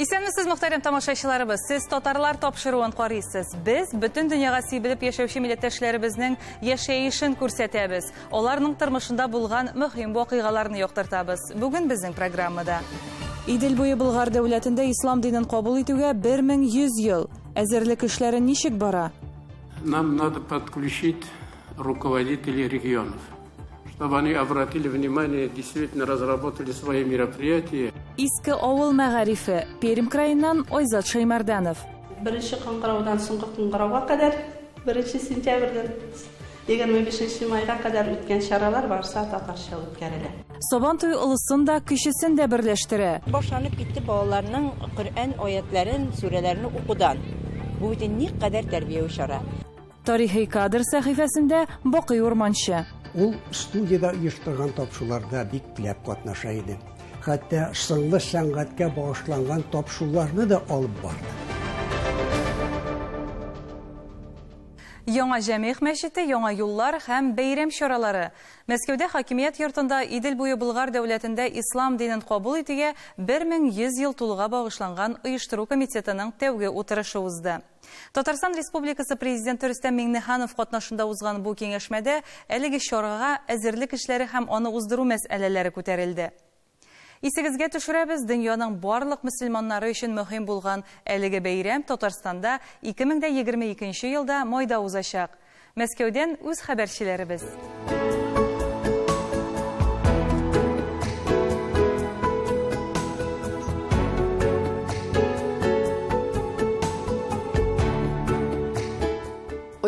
Исәнмесез, мөхтәрәм тамашачыларыбыз. Сез татарлар тапшыруын карыйсыз. Без бөтен дөньяга сибелеп яшәүче милләттәшләребезнең яшәешен күрсәтәбез. Аларның тормышында булган мөһим вакыйгаларны яктыртабыз. Бүген безнең программада Идел буе Болгар дәүләтендә ислам динен кабул итүгә 1100 ел. Әзерлек эшләре ничек бара? Нам надо подключить руководителей регионов, чтобы они обратили внимание, действительно разработали свои мероприятия. Иске авыл мәгарифе. Пермь краеннан Айзат Шаймарданов. Беренче кыңгыраудан соңгы кыңгырауга кадәр, 1 сентябрьдән 25 майга кадәр үткән чаралар барса татарча үткәрелә. Сабан туе олысын да, кечесен дә берләштерә. Башланып китте балаларның Коръән аятларын, сүрәләрен укудан. Бу бит никадәр тәрбияви чара. Тарихи кадр сәхифәсендә Бакый Урманчы. Ул студияда оештырган тапшыруларда бик теләп катнаша иде. Хәтта сынлы сәнгатькә багышланган тапшыруларны да алып барды. Яңа Җәмигъ мәчете, яңа юллар һәм бәйрәм чаралары. Мәскәүдә хакимият йортында Идел буе Болгар дәүләтендә ислам динен кабул итүгә 1100 ел тулуга багышланган оештыру комитетының тәүге утырышы узды. Татарстан Республикасы Президенты Рөстәм Миңнеханов катнашында узган бу киңәшмәдә әлеге чарага әзерлек эшләре һәм аны уздыру мәсьәләләре күтәрелде. Исегезгә төшерәбез, дөньяның барлык мөселманнары өчен мөһим булган әлеге бәйрәм Татарстанда 2022 елда майда узачак. Мәскәүдән үз хәбәрчеләребез.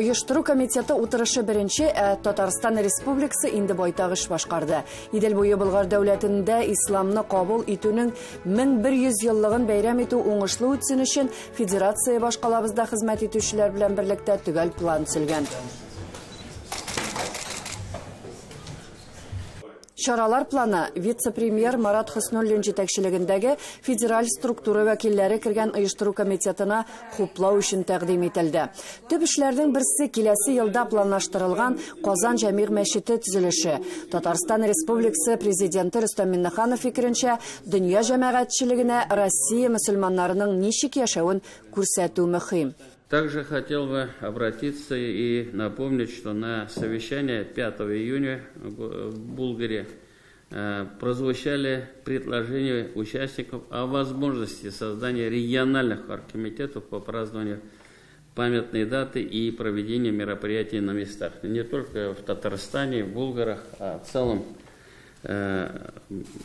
Оештыру комитеты утырышы беренче, ә Татарстан Республикасы инде байтак эш башкарды. Идел буе Болгар дәүләтендә исламны кабул итүнең 1100 еллыгын бәйрәм итү уңышлы үтсен өчен федерация башкалабызда хезмәт итүчеләр белән берлектә төгәл план төзелгән. Чаралар планы вице-премьер Марат Хөснуллин җитәкчелегендәге федераль структура вәкилләре кергән оештыру комитетына хуплау өчен тәкъдим ителде. Төп эшләрнең берсе киләсе елда планлаштырылган Казан Җәмигъ мәчете төзелеше. Татарстан Республикасы Президенты Рөстәм Миңнеханов фикеренчә, дөнья җәмәгатьчелегенә Россия мөселманнарының ничек яшәвен күрсәтү мөһим. Также хотел бы обратиться и напомнить, что на совещании 5 июня в Булгаре прозвучали предложения участников о возможности создания региональных оргкомитетов по празднованию памятной даты и проведению мероприятий на местах. Не только в Татарстане, в Булгарах, а в целом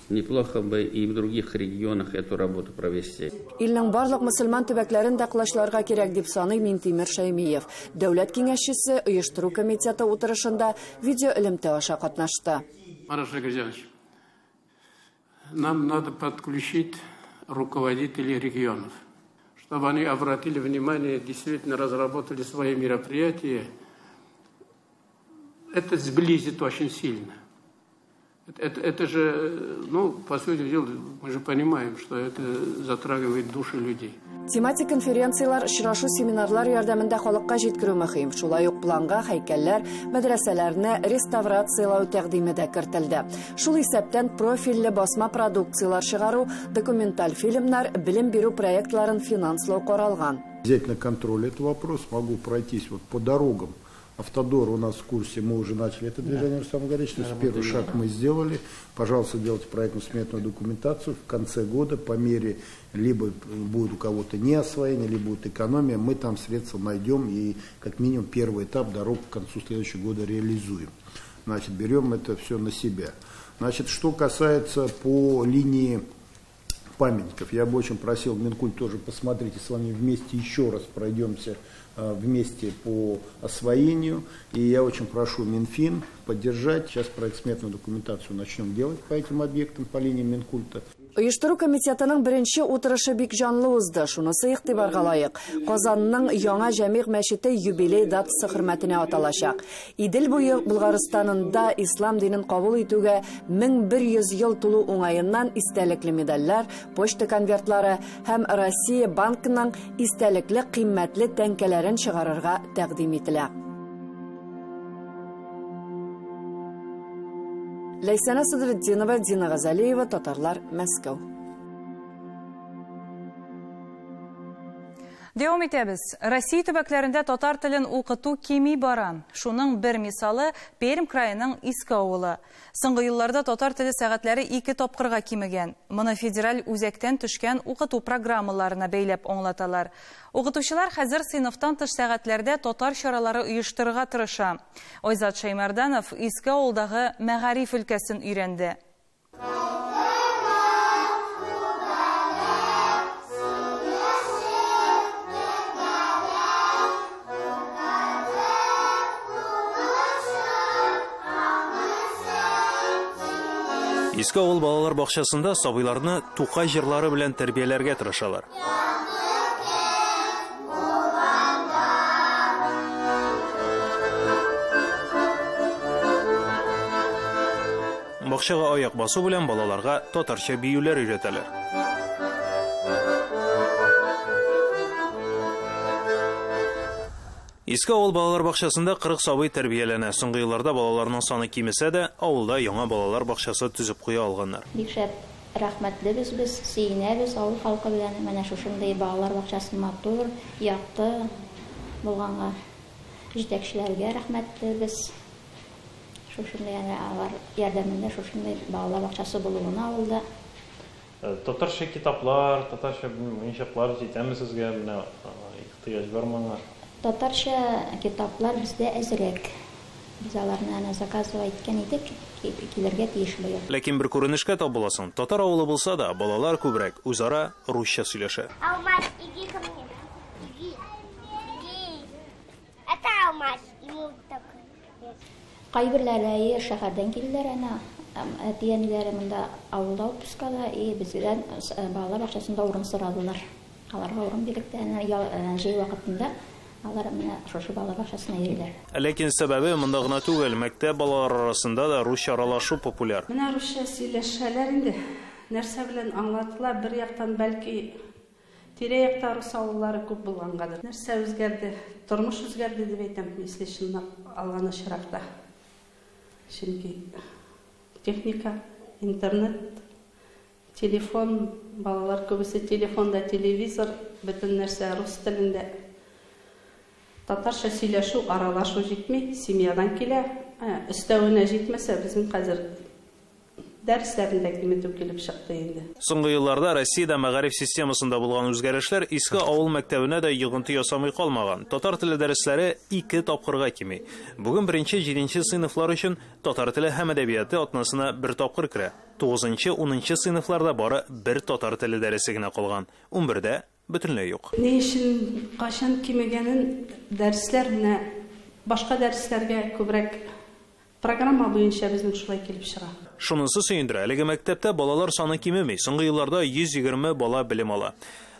неплохо бы и в других регионах эту работу провести. Илнең барлык мөселман төбәкләрен дә колачларга кирәк дип саный Минтимер Шәймиев. Дәүләт киңәшчесе оештыру комитеты утырышында видеоэлемтә аша катнашты. Марат Шакирҗанович, нам надо подключить руководителей регионов, чтобы они обратили внимание, действительно разработали свои мероприятия. Это сблизит очень сильно. Это же, ну, по сути дела, мы же понимаем, что это затрагивает души людей. Тематик конференциялар, очрашу, семинарлар ярдәмендә халыкка җиткерү мөһим. Шулай ук планга һәйкәлләр, мәдрәсәләрне реставрациялау тәкъдиме дә кертелде. Шул исәптән профильле басма продукциялар чыгару, документаль фильмнар, белем бирү проектларын финанслау каралган. Взять на контроль этот вопрос, могу пройтись вот по дорогам. Автодор у нас в курсе, мы уже начали это движение, Рустам Гарич, то есть первый шаг мы сделали. Пожалуйста, делайте проектно-сметную документацию. В конце года по мере, либо будет у кого-то не освоение, либо будет экономия, мы там средства найдем и как минимум первый этап дорог к концу следующего года реализуем. Значит, берем это все на себя. Значит, что касается по линии памятников, я бы очень просил Минкульт тоже посмотреть, и с вами вместе еще раз пройдемся вместе по освоению. И я очень прошу Минфин поддержать. Сейчас проект-сметную документацию начнем делать по этим объектам, по линии Минкульта. Оештыру комитетының беренче утырышы бик җанлы узды. Шунысы игътибарга лаек. Казанның яңа Җәмигъ мәчете юбилей датасы хөрмәтенә аталачак. Идел буе Болгарстанында ислам динен кабул итүгә 1100 ел тулу уңаеннан истәлекле медальләр, почта конвертлары һәм Россия банкының истәлекле кыйммәтле тәңкәләрен чыгарырга тәкъдим ителә. Ләйсәнә Садретдинова, Дина Газалиева, Татарлар, Мәскәү. Дәвам итәбез. Россия төбәкләрендә татар телен укыту кими бара. Шуның бер мисалы Пермь краеның Иске авылы. Соңгы елларда татар теле сәгатьләре 2 тапкырга кимегән. Моны федераль үзәктән төшкән укыту программаларына бәйләп аңлаталар. Укытучылар хәзер сыйныфтан тыш сәгатьләрдә татар чаралары оештырырга тырыша. Айзат Шаймарданов Иске авылдагы мәгариф өлкәсен өйрәнде. Иске авыл балалар бакчасында сабыйларны Тукай җырлары белән тәрбияләргә тырышалар. Бакчага аяк басу белән балаларга татарча биюләр өйрәтәләр. Иске авыл балалар бакчасында 40 сабый тәрбияләнә. Соңгы елларда балаларның саны кимесә дә, авылда яңа балалар бакчасы төзеп куя алганнар. Бик шәп рәхмәтлебез без, сөенәбез авыл халкы белән. Менә шушындый балалар бакчасы матур, якты булганга җитәкчеләргә рәхмәтлебез. Шушындый яңа алар ярдәмендә шушындый балалар бакчасы булуына авылда. Татарча китаплар, татарча уенчыклар җитәме сезгә? Менә ихтыяҗ бармы аңа? Татарча китаплар бездә әзрәк. Без аларны әнә заказывать иткән идек, килергә тиеш быел. Ләкин бер күренешкә тап буласың. Татар авылы булса да, балалар күбрәк үзара русча сөйләшә. Алмаз, иди ко мне. Иди. Иди. Это Алмаз. Ему так. Кайберләре шәһәрдән килделәр әнә. Әти-әниләре монда авылда отпускада, и бездән балалар бакчасында урын сорадылар. Аларга урын бирдек тә, әнә җәй вакытында алар менә шушы балалар бакчасына йөриләр. Ләкин сәбәбе монда гына түгел, мәктәп балалары арасында да русча аралашу популяр. Менә русча сөйләшәләр инде. Нәрсә белән аңлатыла, бер яктан бәлки тирә-якта рус авыллары күп булгангадыр. Нәрсә үзгәрде? Тормыш үзгәрде дип әйтәм, если чынлап алган очракта. Чөнки техника, интернет, телефон, балалар күбесе телефонда, телевизор, бөтен нәрсә рус телендә. Татарча сөйләшү, аралашу җитми, семьядан килә. Өстәвенә җитмәсә, безнең хәзер дәресләрен дә киметү килеп чыкты инде. Соңгы елларда Россиядә мәгариф системасында булган үзгәрешләр Иске авыл мәктәбенә дә йогынты ясамый калмаган. Татар теле дәресләре 2 тапкырга кими. Бүген 1-7 сыйныфлар өчен татар теле һәм әдәбияты атнасына 1 тапкыр керә. 9-10 сыйныфларда бары 1 татар теле дәресе генә калган. 11-дә бөтенләй юк. Ни өчен кайчан кимегәнен дәресләр менә башка дәресләргә күбрәк программа буенча безнең шулай килеп чыга. Шунысы сөендерә, әлеге мәктәптә балалар саны кимеми. Соңгы елларда 120 бала белем ала.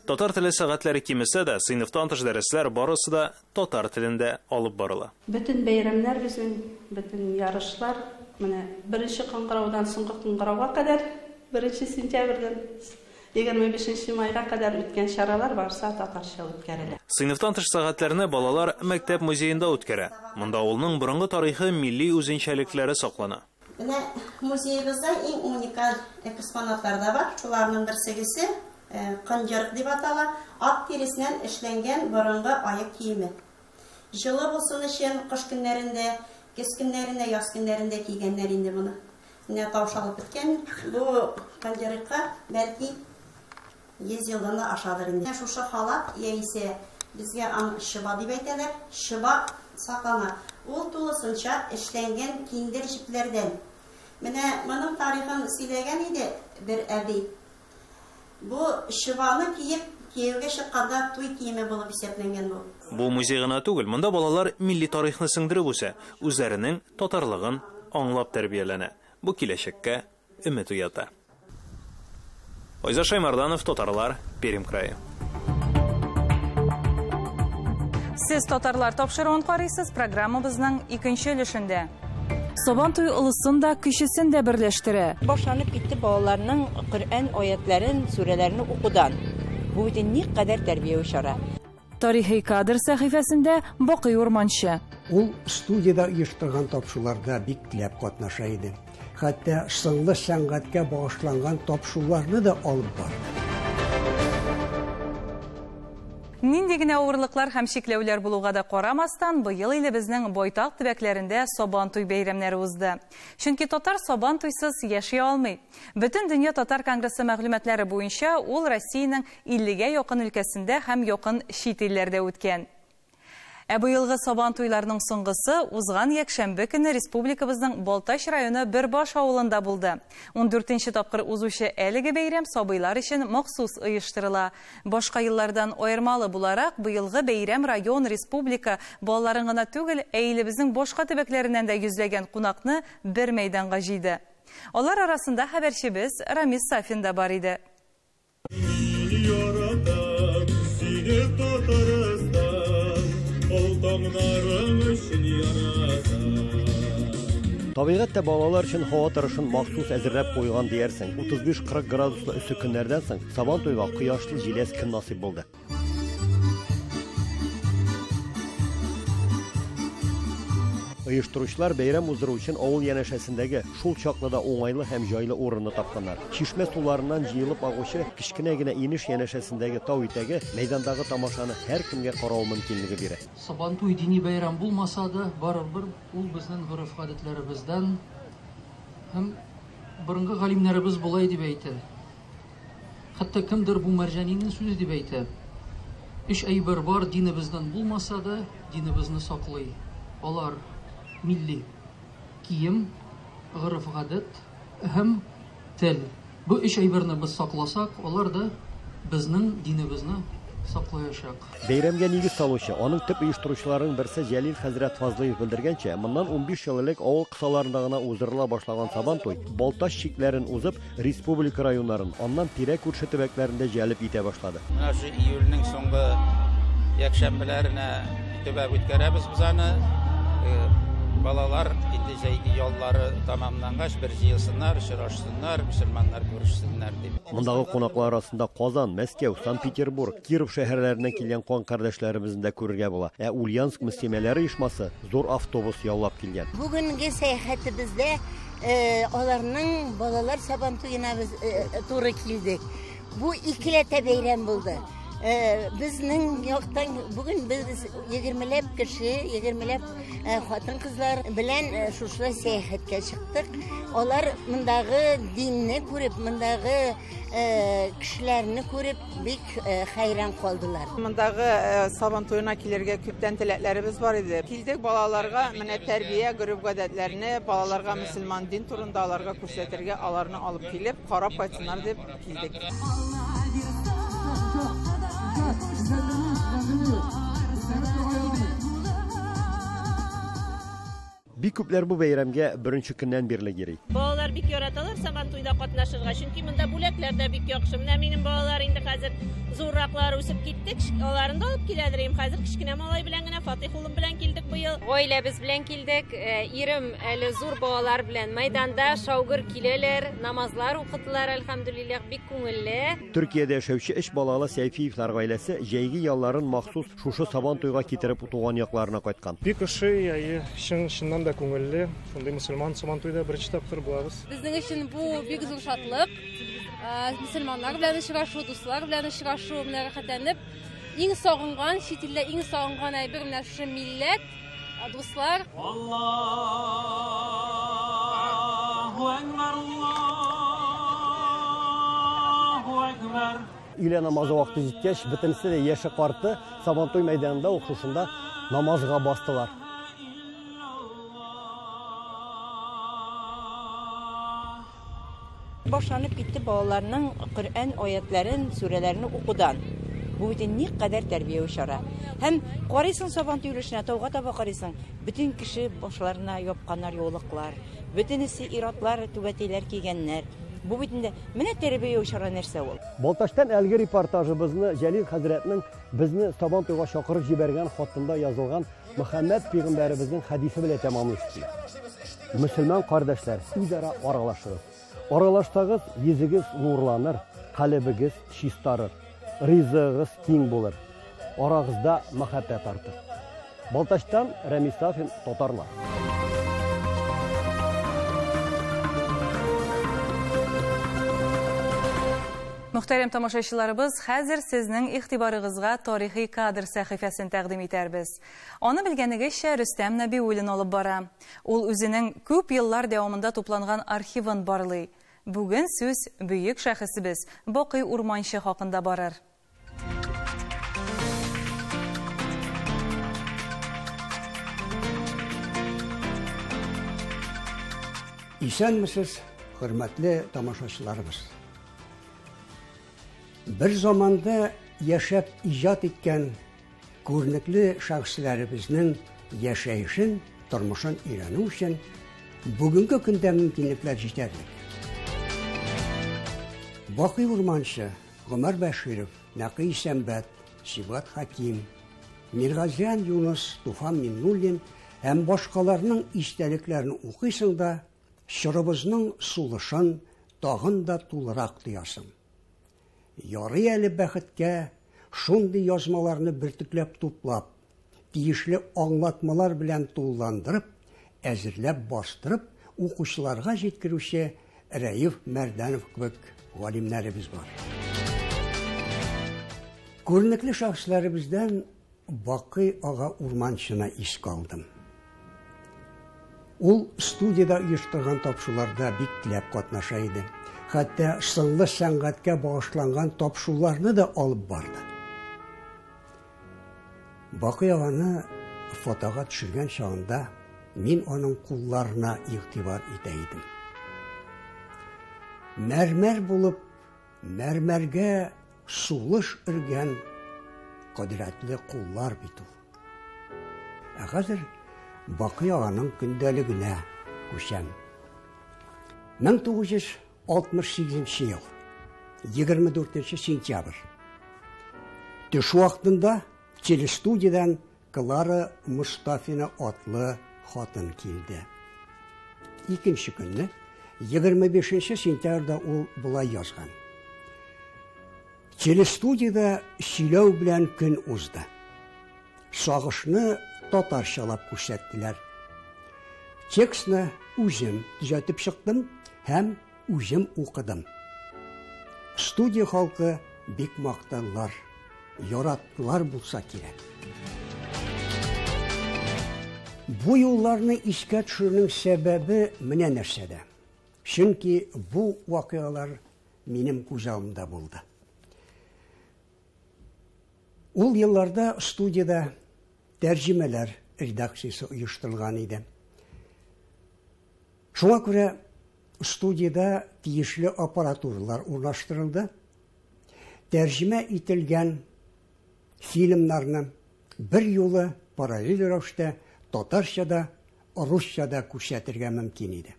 Татар теле сәгатьләре кимесә дә, сыйныфтан тыш дәресләр барысы да татар телендә алып барыла. Бөтен бәйрәмнәр безнең, бөтен ярышлар менә беренче кыңгыраудан соңгы кыңгырауга кадәр, 1 сентябрьдән 25 майга кадәр үткән чаралар барса татарча үткәрелә. Сыйныфтан тыш сәгатьләрне балалар мәктәп музеенда үткәрә. Монда авылның борынгы тарихы, милли үзенчәлекләре саклана. Менә музеебызда иң уникаль экспонатлар да бар. Шуларның берсегесе кынҗырык дип атала, ат тиресеннән эшләнгән борынгы аяк киеме. Җылы булсын өчен кыш көннәрендә, көз көннәрендә, яз көннәрендә кигәннәр инде моны. Менә таушалып беткән бу кынҗырыкка бәлки 100 елдан да ашадыр инде. Шушы халат яисә безгә аны шыба дип әйтәләр, шыба саклана. Ул тулысынча эшләнгән киндер җепләрдән. Менә моның тарихын сөйләгән иде бер әби. Бу шыбаны киеп, кияүгә чыкканда туй киеме булып исәпләнгән бу. Бу музей гына түгел, монда балалар милли тарихны сеңдереп үсә, үзләренең татарлыгын аңлап тәрбияләнә. Бу киләчәккә өмет уята. Айзат Шаймарданов, Татарлар, Пермь крае. Сез Татарлар тапшыруын карыйсыз, программабызның икенче өлешендә. Сабан туе олысын да, кечесен дә берләштерә. Башланып китте балаларның Коръән аятларын, сүрәләрен укудан. Бу бит никадәр тәрбияви чара. Тарихи кадр сәхифәсендә Бакый Урманчы. Ул студияда оештырган тапшыруларда бик теләп катнаша иде. Хәтта сынлы сәнгатькә багышланган тапшыруларны да алып барды. Нинди генә авырлыклар һәм чикләүләр булуга да карамастан, быел илебезнең байтак төбәкләрендә Сабантуй бәйрәмнәре узды. Чөнки татар Сабантуйсыз яши алмый. Бөтендөнья татар конгрессы мәгълүматлары буенча, ул Россиянең 50гә якын өлкәсендә һәм якын чит илләрдә үткән. Ә быелгы Сабантуйларның соңгысы узган якшәмбе көне республикабызның Балтач районы Бөрбаш авылында булды. 14нче тапкыр узучы әлеге бәйрәм сабыйлар өчен махсус оештырыла. Башка еллардан аермалы буларак, быелгы бәйрәм район, республика балаларын гына түгел, ә илебезнең башка төбәкләреннән дә йөзләгән кунакны бер мәйданга җыйды. Алар арасында хәбәрчебез Рамис Сафин да бар иде. Яратам сине, Татарстан, ал таңнарың өчен яратам. Табигать тә балалар өчен һава торышын махсус әзерләп куйган диярсең. 35-40 градуслы эссе көннәрдән соң Сабантуйга кояшлы җиләс көн насыйп булды. Оештыручылар бәйрәм уздыру өчен авыл янәшәсендәге шул чаклы да уңайлы һәм җайлы урынны тапканнар. Чишмә суларыннан җыелып агучы кечкенә генә инеш янәшәсендәге тау итәге мәйдандагы тамашаны һәркемгә карау мөмкинлеге бирә. Сабантуй дини бәйрәм булмаса да, барыбер ул безнең гореф-гадәтләребездән һәм борынгы галимнәребез болай дип әйтә. Хәтта кемдер бу Мәрҗанинең сүзе дип әйтә. Өч әйбер бар динебездән булмаса да, динебезне саклый. Алар милли кием, гореф-гадәт һәм тел. Бу өч әйберне без сакласак, алар да безнең динебезне саклаячак. Бәйрәмгә нигез салучы, аның төп оештыручыларының берсе Җәлил хәзрәт Фазлыев белдергәнчә, моннан 15 ел элек авыл кысаларында гына уздырыла башлаган Сабантуй Балтач чикләрен узып, республика районнарын, аннан тирә-күрше төбәкләрен дә җәлеп итә башлады. Менә шу июльнең соңгы якшәмбеләренә төбәп үткәрәбез без аны. Балалар инде җәйге яллары тамамлангач бер җыелсыннар, очрашсыннар, мөселманнар күрешсеннәр дип. Мондагы кунаклар арасында Казан, Мәскәү, Санкт-Петербург, Киров шәһәрләреннән килгән кан кардәшләребезне дә күрергә була. Ә Ульяновск мөслимәләре оешмасы зур автобус яллап килгән. Бүгенге сәяхәтебездә аларның балалар Сабантуена без туры килдек. Бу икеләтә бәйрәм булды. Безнең яктан бүген без 20ләп кеше, 20ләп хатын-кызлар белән шушылай сәяхәткә чыктык. Алар мондагы динне күреп, мондагы кешеләрне күреп бик хәйран калдылар. Мондагы Сабантуена килергә күптән теләкләребез бар иде. Килдек балаларга менә тәрбия, гореф-гадәтләрне, балаларга мөселман дин турында аларга күрсәтергә, аларны алып килеп, карап кайтсыннар дип килдек. Бик күпләр бу бәйрәмгә беренче көннән бирле йөри. Балалар бик яраталар Сабантуйда катнашырга, чөнки монда бүләкләр дә бик яхшы. Менә минем балалар инде хәзер зурраклар үсеп китте, аларын да алып киләдер инде. Хәзер кечкенә малай белән генә, Фатих улым белән килдек быел. Гаиләбез белән килдек. Ирем әле зур балалар белән мәйданда шаугыр киләләр, намазлар укыдылар, әлхәмдүлилләһ, бик күңелле. Төркиядә яшәүче өч балалы Сәйфиевлар гаиләсе җәйге ялларын махсус шушы Сабантуйга китереп туган якларына кайткан. Бик ошый, әйе, чыннан да күңелле. Шундый мөселман Сабантуйда беренче тапкыр булабыз. Безнең өчен бу бик зур шатлык. Мөселманнар белән очрашу, дуслар белән очрашу, менә рәхәтләнеп, иң сагынган, чит илдә иң сагынган әйбер менә шушы милләт, дуслар. Аллаһу акбар, Аллаһу акбар. Өйлә намазы вакыты җиткәч, бөтенесе дә яше карты Сабантуй мәйданында ук шушында намазга бастылар. Башланып китте балаларның Коръән аятларын, сүрәләрне укудан. Бу бит никадәр тәрбияви чара. Һәм карыйсың Сабантуй өлешенә, тауга таба карыйсың, бөтен кеше башларына япканнар яулыклар, бөтенесе ир-атлар түбәтәйләр кигәннәр. Бу бит инде менә тәрбияви чара нәрсә ул. Балтачтан әлге репортажыбызны Җәлил хәзрәтнең безне Сабантуйга чакырып җибәргән хатында язылган Мөхәммәд пәйгамбәребезнең хәдисе белән тәмамлыйсы килә. Мөселман кардәшләр, үзара аралашыгыз. Аралашсагыз, йөзегез нурланыр, калебегез чистарыр, ризыгыгыз киң булыр. Арагызда мәхәббәт артыр. Балтачтан Рәмис Сафин, Татарлар. Мөхтәрәм тамашачыларыбыз, хәзер сезнең игътибарыгызга тарихи кадр сәхифәсен тәкъдим итәрбез. Аны белгәнегезчә Рөстәм Нәбиуллин алып бара. Ул үзенең күп еллар дәвамында тупланган архивын барлый. Бүген сүз бөек шәхесебез Бакый Урманче хакында барыр. Исәнмесез, хөрмәтле тамашачыларыбыз. Бер заманда яшәп иҗат иткән күренекле шәхесләребезнең яшәешен, тормышын өйрәнү өчен бүгенге көндә мөмкинлекләр җитәрлек. Бакый Урманче, Гомәр Бәширов, Нәкый Исәнбәт, Сибгат Хәким, Миргазиян Юныс, Туфан Миңнуллин һәм башкаларның истәлекләрен укыйсың да, чорыбызның сулышын тагын да тулырак тоясың. Ярый әле бәхеткә шундый язмаларны бөртекләп туплап, тиешле аңлатмалар белән тулыландырып, әзерләп бастырып, укучыларга җиткерүче Рәиф Мәрдәнов кебек галимнәребез бар. Күренекле шәхесләребездән Бакый ага Урманчыны искә алдым. Ул студиядә оештырган тапшыруларда бик теләп катнаша иде. Хәтта сынлы сәнгатькә багышланган тапшыруларны да алып барды. Бакый аганы фотога төшергән чагында мин аның кулларына игътибар итә идем. Мәрмәр булып, мәрмәргә сулыш өргән кодрәтле куллар бит ул. Ә хәзер Бакый аганың көндәлегенә күчәм. 1968 ел, 24 сентябрь. Төш вакытында телестудиядән Клара Мостафина атлы хатын килде. Икенче көнне, 25 сентябрьдә ул болай язган. Телестудиядә сөйләү белән көн узды. Сагышны татарчалап күрсәттеләр. Текстны үзем төзәтеп чыктым һәм үзем укыдым. Студия халкы бик мактадылар, яраттылар булса кирәк. Бу юлларны искә төшерүнең сәбәбе менә нәрсәдә. Чөнки бу вакыйгалар минем күз алдымда булды. Ул елларда студиядә тәрҗемәләр редакциясе оештырылган иде. Шуңа күрә студиядә тиешле аппаратуралар урнаштырылды. Тәрҗемә ителгән фильмнарны бер юлы параллель рәвештә татарча да, русча да күрсәтергә мөмкин иде.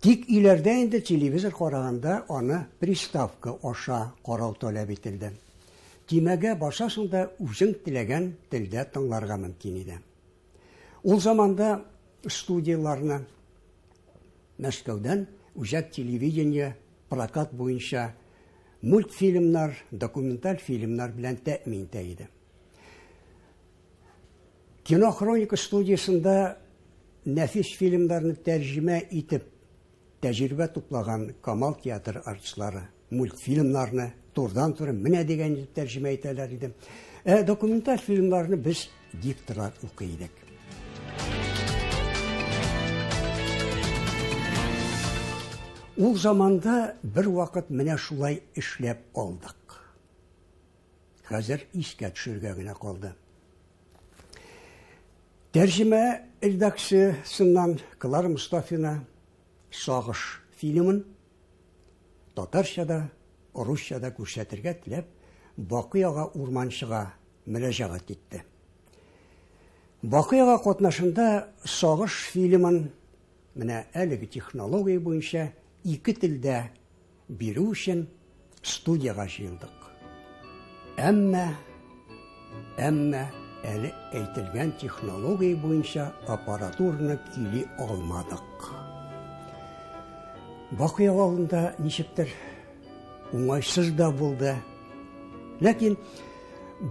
Тик өйләрдә инде телевизор караганда аны приставка аша карау таләп ителде. Төймәгә басасың да үзең теләгән телдә тыңларга мөмкин иде. Ул заманда студияләрне Мәскәүдән үзәк телевидение прокат буенча мультфильмнар, документаль фильмнар белән тәэмин итә иде. Кинохроника студиясендә нәфис фильмнарны тәрҗемә итеп тәҗрибә туплаган Камал театры артистлары мультфильмнарны турыдан-туры менә дигән итеп тәрҗемә итәләр иде. Ә документаль фильмнарны без дикторлар укый идек. Ул заманда бер вакыт менә шулай эшләп алдык. Хәзер искә төшерергә генә калды. Тәрҗемә редакциясеннән Клара Мустафина Сагыш фильмын татарча да, русча да күрсәтергә теләп, Бакый ага Урманчыга мөрәҗәгать итте. Бакый ага катнашында Сагыш фильмын менә әлеге технология буенча ике телдә бирү өчен студиягә җыелдык. Әмма, әмма әле әйтелгән технология буенча аппаратураны көйли алмадык. Бакый авылында ничектер уңайсыз да булды. Ләкин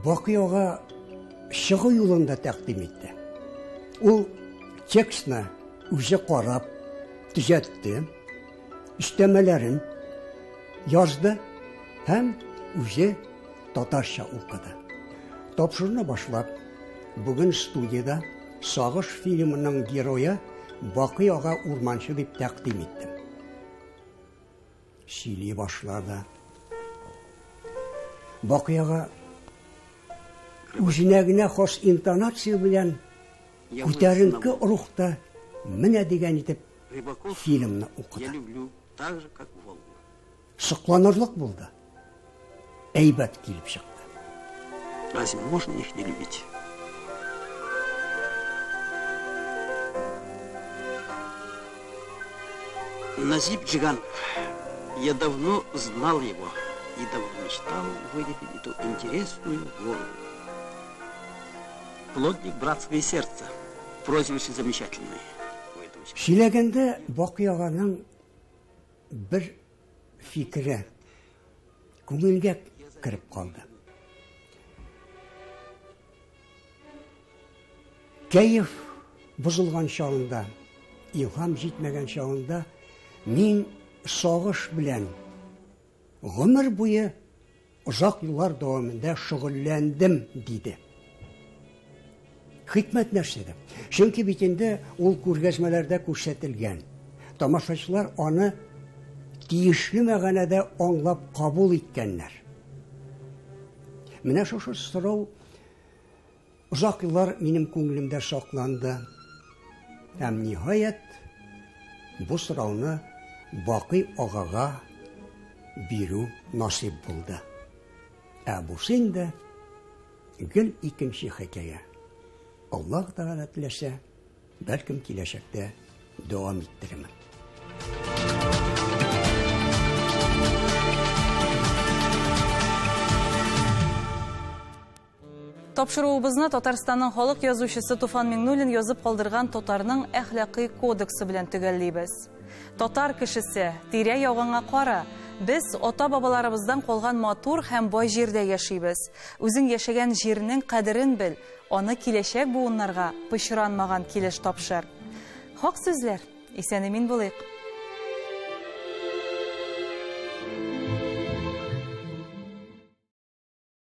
Бакый ага чыгу юлын да тәкъдим итте. Ул текстны үзе карап, төзәтте. Өстәмәләрен язды һәм үзе татарча укыды. Тапшыруны башлап, бүген студиядә Сагыш фильмының герое Бакый ага Урманчы дип тәкъдим иттем. Сөйли башлады. Бакый ага үзенә генә хас интонация белән күтәренке рухта менә дигән итеп фильмны укыды. Сокланырлык булды. Әйбәт килеп чыкты. Разве можно их не любить? Назип Джиганов. Я давно знал его и давно мечтал вылепить эту интересную голову. Плотник братское сердце. Прозвище замечательное. Сөйләгәндә Бакый аганың бер фикере күңелгә кереп калды. Кәеф бозылган чагында, илһам җитмәгән чагында мин сагыш белән гомер буе озак еллар дәвамында шөгыльләндем, диде. Хикмәт нәрсәдә? Чөнки бит инде ул күргәзмәләрдә күрсәтелгән. Тамашачылар аны тиешле мәгънәдә аңлап кабул иткәннәр. Менә шушы сорау озак еллар минем күңелемдә сакланды. Һәм ниһаять бу сорауны Бакый агага бирү насыйп булды. Ә бусы инде гел икенче хикәя. Аллаһ Тәгалә теләсә, бәлкем киләчәктә дәвам иттерермен. Тапшыруыбызны Татарстанның халык язучысы Туфан Миңнуллин язып калдырган татарның әхлакый кодексы белән төгәллибез. Татар кешесе, тирә-ягыңа кара. Без ата-бабаларыбыздан калган матур һәм бай җирдә яшибез. Үзең яшәгән җирнең кадерен бел, аны киләчәк буыннарга пычранмаган килеш тапшыр. Хак сүзләр. Исән-имин булыйк.